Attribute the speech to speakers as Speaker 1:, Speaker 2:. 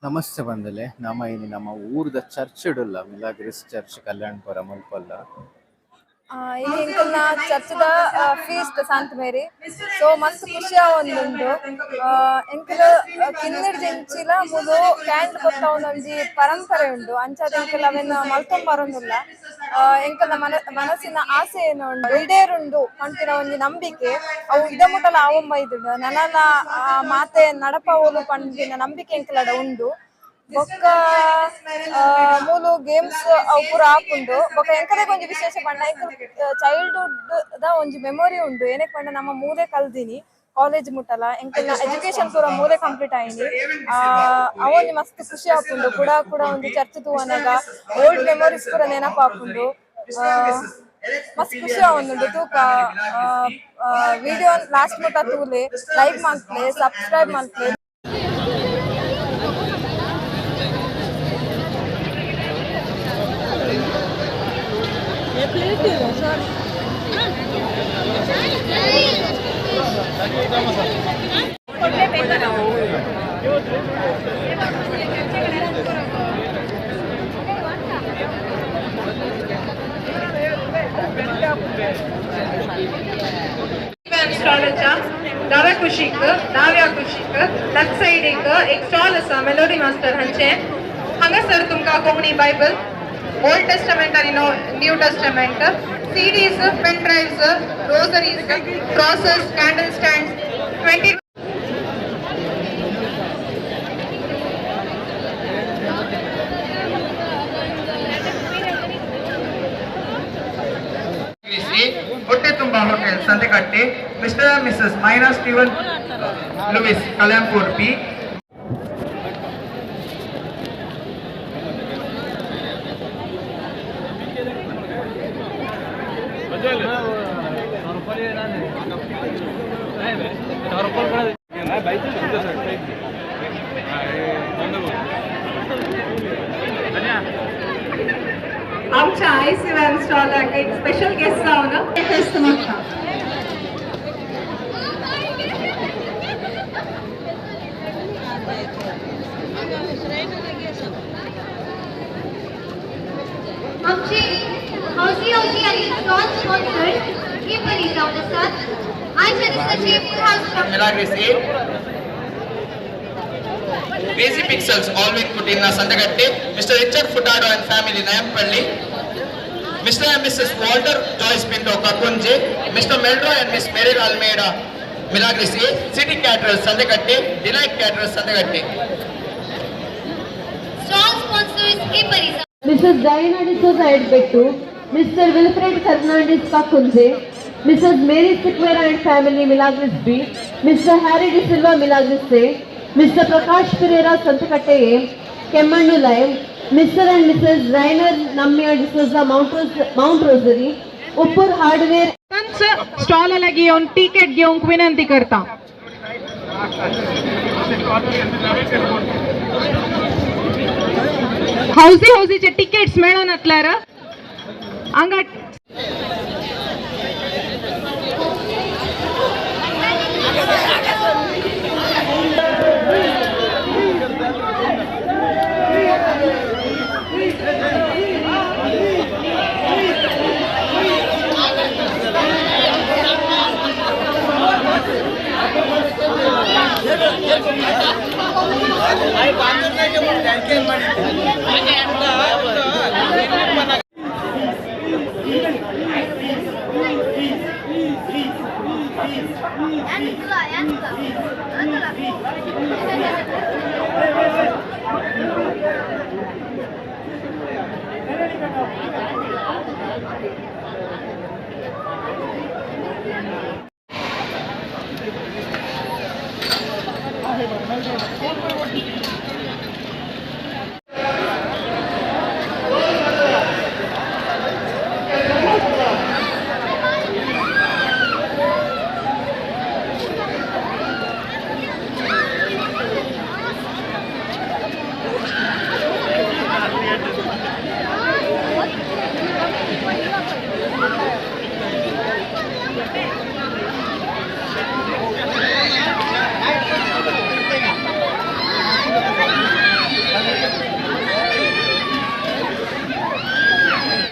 Speaker 1: ನಮಸ್ತೆ ಬಂದಲೆ. ನಮ ಇನಿ ನಮ್ಮ ಊರ್ದ ಚರ್ಚ್ ಇಡುಲ್ಲ, ಮಿಲಾಗ್ರಿಸ್ ಚರ್ಚ್, ಕಲ್ಯಾಣ್ಪುರ ಮುಲ್ಪಲ್ಲ.
Speaker 2: ಇನಿ ಎಂಕಲ್ನ ಚರ್ಚ್ದ ಫೀಸ್ಟ್ ಸಂತ ಮೇರಿ. ಸೊ ಮಸ್ತ್ ಖುಷಿ ಆವೊಂದುಂಡು. ಎಂಕುಲು ಕಿನ್ನಿರ್ದಿಂಚಿಲ ಮೂಲು ಕ್ಯಾಂಡಲ್ ಪೊತ್ತವುನ ಒಂಜಿ ಪರಂಪರೆ ಉಂಡು. ಅಂಚಾದ್ ಎಂಕುಲು ಅವೆನ್ ಮಲ್ತೊಂದು ಬರೊಂದುಲ್ಲ. ಎಂಕಲ್ನ ಮನಸ್ಸಿನ ಆಸೆ ಏನು ಉಂಡು, ಈಡೇರುಂಡು ಪನ್ಪಿನ ಒಂಜಿ ನಂಬಿಕೆ. ಅವು ಇದ ಮುಟಲ ಆವೊಂಬೈದುಂಡು. ನನಲ ಮಾತೆ ನಡಪಾವೊಲು ಪನ್ಪಿನ ನಂಬಿಕೆ ಎಂಕಲಡ ಉಂಡು. ಬೊಕ್ಕ ಮೂಲು ಗೇಮ್ಸ್ ಅವು ಪೂರ ಆಪುಂಡು. ಬೊಕ್ಕ ಎಂಕಲೆಗ್ ಒಂಜಿ ವಿಶೇಷ ಪಂಡ, ಎಂಕುಲು ಚೈಲ್ಡ್ಹುಡ್ ದ ಒಂಜಿ ಮೆಮೊರಿ ಉಂಡು. ಏನಕ್ಕೆ ಪಂಡ, ನಮ್ಮ ಮೂಲೆ ಕಲ್ದಿನಿ ಕಾಲೇಜ್ ಮುಟ್ಟಲ. ಎಂಕಲ್ನ ಎಜುಕೇಶನ್ ಪೂರ ಮೂಲೆ ಕಂಪ್ಲೀಟ್ ಆಯಿನಿ. ಅವೊಂಜಿ ಮಸ್ತ್ ಖುಷಿ ಆಪುಂಡು. ಕುಡ ಕುಡ ಒಂಜಿ ಚರ್ಚ್ ತೂವನಗ ಓಲ್ಡ್ ಮೆಮೊರೀಸ್ ಪೂರ ನೆನಪಾಪುಂಡು. ಮಸ್ತ್ ಖುಷಿ ಆವೊಂದುಂಡು. ತೂಕ, ವಿಡಿಯೋ ಲಾಸ್ಟ್ ಮುಟ್ಟ ತೂಲೆ, ಲೈಕ್ ಮಲ್ಪಲೆ, ಸಬ್ಸ್ಕ್ರೈಬ್ ಮಲ್ಪಲೆ.
Speaker 3: ಸ್ಟಾಲ್ ದವ ಖುಷಿಕ್, दाव्या ಖುಷಿಕ್ ಲಕ್ ಸೈಡಿಕ್ एक स्टॉल आसा, मेलोडी मास्टर हांचे. हांगासर तुमकां कोंकणी बायबल, ओल्ड टेस्टमेंट आनी New Testament, CDs, pen drives, rosaries, crosses, candle stands, 20
Speaker 4: ಹೊಟ್ಟೆ ತುಂಬ hotel, Santhekatte. Mister and Mrs Maina Steven Louis, Kalyanpur B.
Speaker 3: आमच्या आय सी स्टॉलाक एक स्पेशल गेस्ट जावन फेस्त मागता.
Speaker 5: आमची हौशी हौशी आणि स्टॉल स्पॉन्सर्स हे बरी जावन आसात. आयच्या दिसाची house
Speaker 4: Milagres A. Crazy Pixels, Alvin Kutinna, Sandagatte. Mr. Richard Furtado and family, Nayampalli. Mr. and Mrs. Walter Joyce Pinto, Kakunje. Mr. Melroy and Miss Meryl Almeida, Milagres A. City Caterers, Sandagatte. Delight Caterers, Sandagatte.
Speaker 5: Stall sponsors हे बरी
Speaker 6: Mrs. Diana D'Souza Edbettu, Mr. Wilfred Fernandez Pakunje, Mrs. Mary Sequeira and family, Milagres B, Mr. Harry De Silva, Milagres A, Mr. Prakash Pereira, Santakatte A, Kemmannu Live, Mr. and Mrs. Rainer Namya D'Souza, Mount Rosary, Uppur Hardware.
Speaker 3: Stall लागीं येवन ticket घेवंक विनंती करता. हौसी हौसीचे tickets मेळनातल्यार हांगा.